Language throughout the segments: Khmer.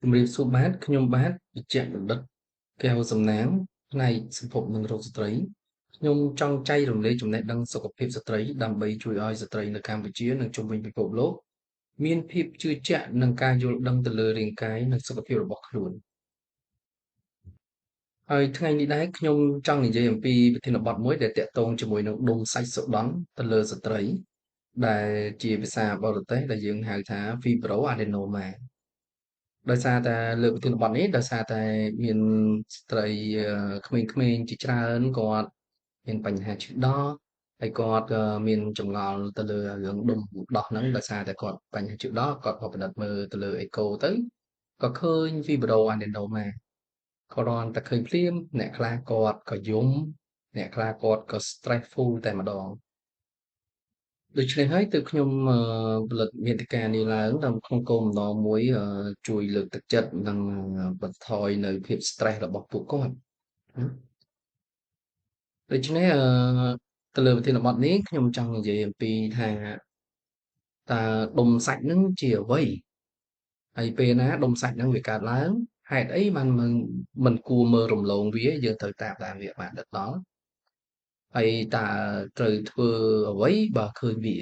ជំរាបសួរបាទខ្ញុំបាទវិជ្ជបណ្ឌិតកែវសំណាងផ្នែកសម្ភពនិងរោគស្ត្រីខ្ញុំចង់ចែករំលែកចំណេះដឹងសុខភាពស្ត្រីដើម្បីជួយឲ្យស្ត្រីនៅកម្ពុជានិងជុំវិញពិភពលោកមានភាពជឿជាក់និងការយល់ដឹងទៅលើរាងកាយនិងសុខភាពរបស់ខ្លួនហើយថ្ងៃនេះដែរខ្ញុំចង់និយាយអំពីប្រធានបទមួយដែលទាក់ទងជាមួយនឹងដុំសាច់សុដន់ទៅលើស្ត្រីដែលជាភាសាបរទេសដែលយើងហៅថា Fibroadenoma ដោយសារតែលើកប្រធានបទនេះដោយសារតែមានស្ត្រីក្មេងៗជាច្រើនគាត់មានបញ្ហាឈឺដោះហើយគាត់មានចម្ងល់ទៅលើរឿងដុំដោះហ្នឹងដោយសារតែគាត់បញ្ហាឈឺដោះគាត់ក៏ពិនិត្យមើលទៅលើអេកូទៅក៏ឃើញ Fibroadenoma គ្រាន់តែឃើញភ្លាមអ្នកខ្លះគាត់ក៏យំអ្នកខ្លះគាត់ក៏ stressful តែម្ដងដូច្នេះហើយទើបខ្ញុំផលិតមាតិកានេះឡើងដើម្បីក្នុងគោលបំណងមួយជួយលើកទឹកចិត្តនិងបន្ថយនៅភាព stress របស់ពួកគាត់ដូច្នេះទៅលើប្រធានបទនេះខ្ញុំចង់និយាយអំពីថាតើដុំសាច់នឹងជាអ្វីហើយពេលណាដុំសាច់នឹងវាកើតឡើងហេតុអីបានមិនគួរមើលរំលងវាយើងត្រូវតាមដានវាបានដិតដល់ហើយតើត្រូវធ្វើអ្វីបើឃើញវា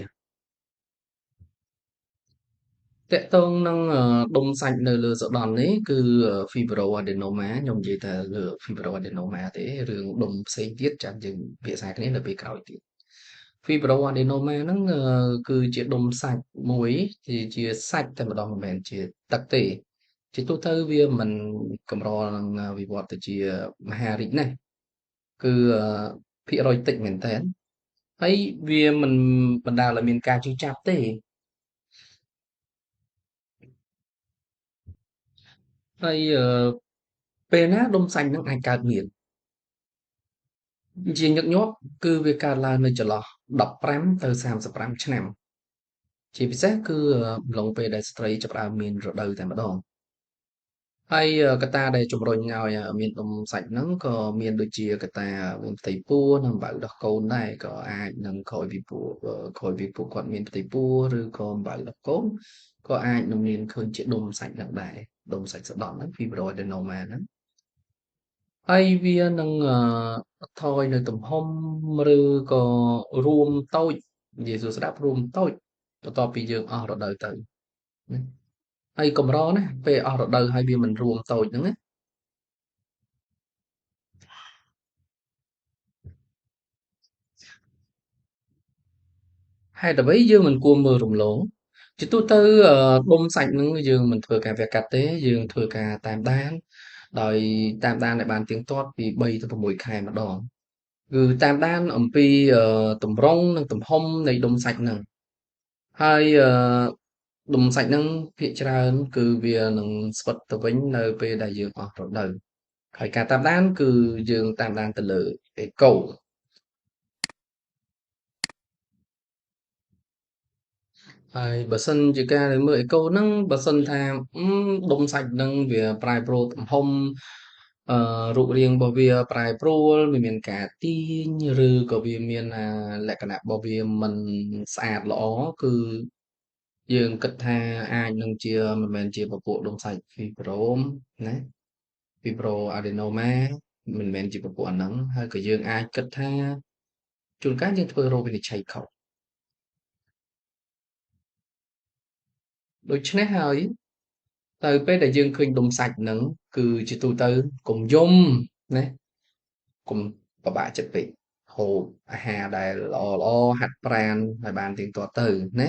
ទាក់ទងនឹងដុំសាច់នៅលើសុដន់នេះគឺ Fibroadenoma ខ្ញុំនិយាយតែលើ Fibroadenoma ទេរឿងដុំផ្សេងទៀតចាំយើងពិភាក្សាគ្នានៅពេលក្រោយទៀត Fibroadenoma ហ្នឹងគឺជាដុំសាច់មួយជាសាច់តែម្ដងមិនមែនជាទឹកទេជាទូទៅវាមិនកម្រនឹងវិវត្តទៅជាមហារីកណាស់គឺភាគរយតិចមែនតើហើយវាមិនបណ្ដាលឲ្យមានការឈឺចាប់ទេហើយពេលណាដុំសាច់នឹងអាចកើតមានជាញឹកញាប់គឺវាកើតឡើងនៅចន្លោះ15ទៅ35ឆ្នាំជាពិសេសគឺអំឡុងពេលដែលស្ត្រីចាប់ផ្ដើមមានរដូវតែម្ដងហើយកត្តាដែលជំរុញឲ្យមានដុំសាច់ហ្នឹងក៏មានដូចជាកត្តាមានផ្ទៃពោះនិងអំបៅដោះកូនដែរក៏អាចនឹងក្រោយពីពួកគាត់មានផ្ទៃពោះឬក៏អំបៅដោះកូនក៏អាចនឹងមានឃើញជាដុំសាច់ហ្នឹងដែរដុំសាច់សដន់ហ្នឹង Fibroadenoma ហ្នឹងហើយវានឹងថយនៅទំហំឬក៏រួមតូចនិយាយសួរស្ដាប់រួមតូចបន្ទាប់ពីយើងអស់រដូវទៅណាហើយកម្រណាពេលអស់រដូវហើយវាមិនរួមតូចហ្នឹងណាហេតុអ្វីយើងមិនគួរមើលរំលងជាទូទៅដុំសាច់ហ្នឹងយើងមិនធ្វើការវះកាត់ទេយើងធ្វើការតាមដានដោយតាមដានឲ្យបានទៀងទាត់ពី3ទៅ6ខែម្ដងគឺតាមដានអំពីទម្រង់និងទំហំនៃដុំសាច់ហ្នឹងហើយដុំសាច់ហ្នឹងភាគច្រើនគឺវានឹងស្វិតទៅវិញនៅពេលដែលយើងអស់រដូវហើយការតាមដានគឺយើងតាមដានទៅលើអេកូហើយបើសិនជាការមើលអេកូហ្នឹងបើសិនថាដុំសាច់ហ្នឹងវាប្រែប្រួលទំហំរូបរាងរបស់វាប្រែប្រួលវាមានការទាញឬក៏វាមានលក្ខណៈរបស់វាមិនស្អាតល្អគឺយើងគិតថាអាចនឹងជាមិនមែនជាពពួកដុំសាច់ Fibrom ណា Fibroadenoma មិនមែនជាពពួកអាហ្នឹងហើយក៏យើងអាចគិតថាជួនកាលយើងធ្វើរោគវិនិច្ឆ័យខុសដូច្នេះហើយទៅពេលដែលយើងឃើញដុំសាច់ហ្នឹងគឺជាទូទៅកុំយំណាកុំពិបាកចិត្តពេកហូបអាហារដែលល្អល្អហាត់ប្រាណឲ្យបានទៀងទាត់ទៅណា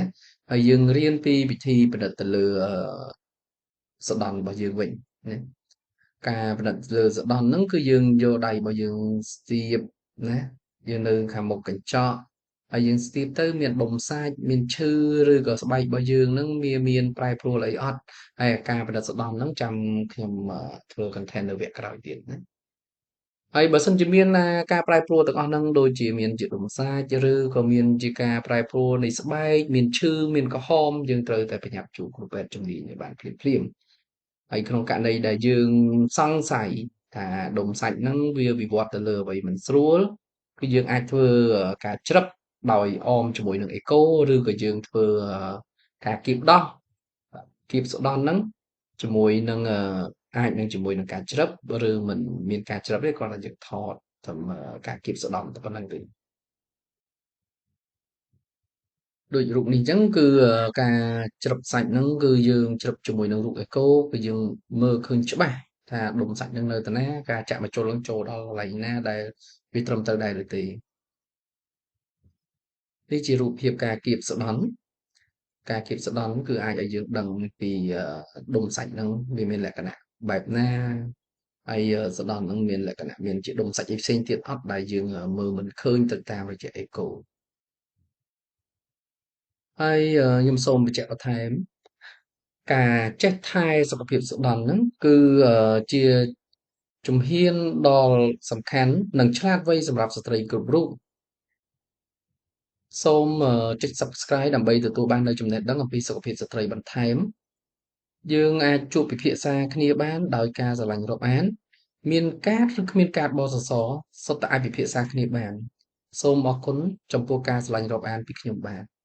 ហើយយើងរៀនពីវិធីពិនិត្យទៅលើសដន់របស់យើងវិញណាការពិនិត្យលើសដន់ហ្នឹងគឺយើងយកដៃរបស់យើងស្ទាបណាយើងនៅខាងមុខកញ្ចក់ហើយយើងស្ទាបទៅមានដុំសាច់មានឈឺឬក៏ស្បែករបស់យើងហ្នឹងវាមានប្រែប្រួលអីអត់ហើយការពិនិត្យសដន់ហ្នឹងចាំខ្ញុំធ្វើ content នៅវគ្គក្រោយទៀតណាហើយបើសិនជាមានការប្រែប្រួលទាំងអស់ហ្នឹងដូចជាមានជាដុំសាច់ឬក៏មានជាការប្រែប្រួលនៃស្បែកមានឈឺមានក្រហមយើងត្រូវតែប្រញាប់ជួបគ្រូពេទ្យជំនាញឲ្យបានភ្លាមៗហើយក្នុងករណីដែលយើងសង្ស័យថាដុំសាច់ហ្នឹងវាវិវត្តទៅលើអ្វីមិនស្រួលគឺយើងអាចធ្វើការច្រឹបដោយអមជាមួយនឹងអេកូឬក៏យើងធ្វើការគៀបដោះគៀបសុដន់ហ្នឹង ជាមួយនឹងអាចនឹងជាមួយនឹងការជ្រឹបឬមិនមានការជ្រឹបទេគ្រាន់តែយើងថតត្រឹមការគៀបសដន់តែប៉ុណ្្នឹងទេដូចរូបនេះអញ្ចឹងគឺការជ្រឹបសាច់ហ្នឹងគឺយើងជ្រឹបជាមួយនឹងរូបអេកូគឺយើងមើលឃើញច្បាស់ថាដុំសាច់ហ្នឹងនៅតាណាការចាក់ម្ជុលហ្នឹងចូលដល់កន្លែងណាដែលវាត្រឹមត្រូវដែរឬទេនេះជារូបភាពការគៀបសដន់ការគៀបសដន់គឺអាចឲ្យយើងដឹងពីដុំសាច់ហ្នឹងវាមានលក្ខណៈបែបណាហើយសដន់ហ្នឹងមានលក្ខណៈមានជាដុំសាច់អីផ្សេងទៀតអត់ដែលយើងមើលមិនឃើញទៅតាមរយៈអេកូហើយខ្ញុំសូមបញ្ជាក់បន្ថែមការចេះថែសុខភាពសដន់ហ្នឹងគឺជាជំហានដ៏សំខាន់និងឆ្លាតវៃសម្រាប់ស្ត្រីគ្រប់រូបសូមចុច Subscribe ដើម្បីទទួលបាននូវចំណេះដឹងអំពីសុខភាពស្ត្រីបន្ថែមយើងអាចជួបពិភាក្សាគ្នាបានដោយការស្រឡាញ់រាប់អានមានកាតឬគ្មានកាតបសសសុទ្ធតែអាចពិភាក្សាគ្នាបានសូមអរគុណចំពោះការស្រឡាញ់រាប់អានពីខ្ញុំបាទ។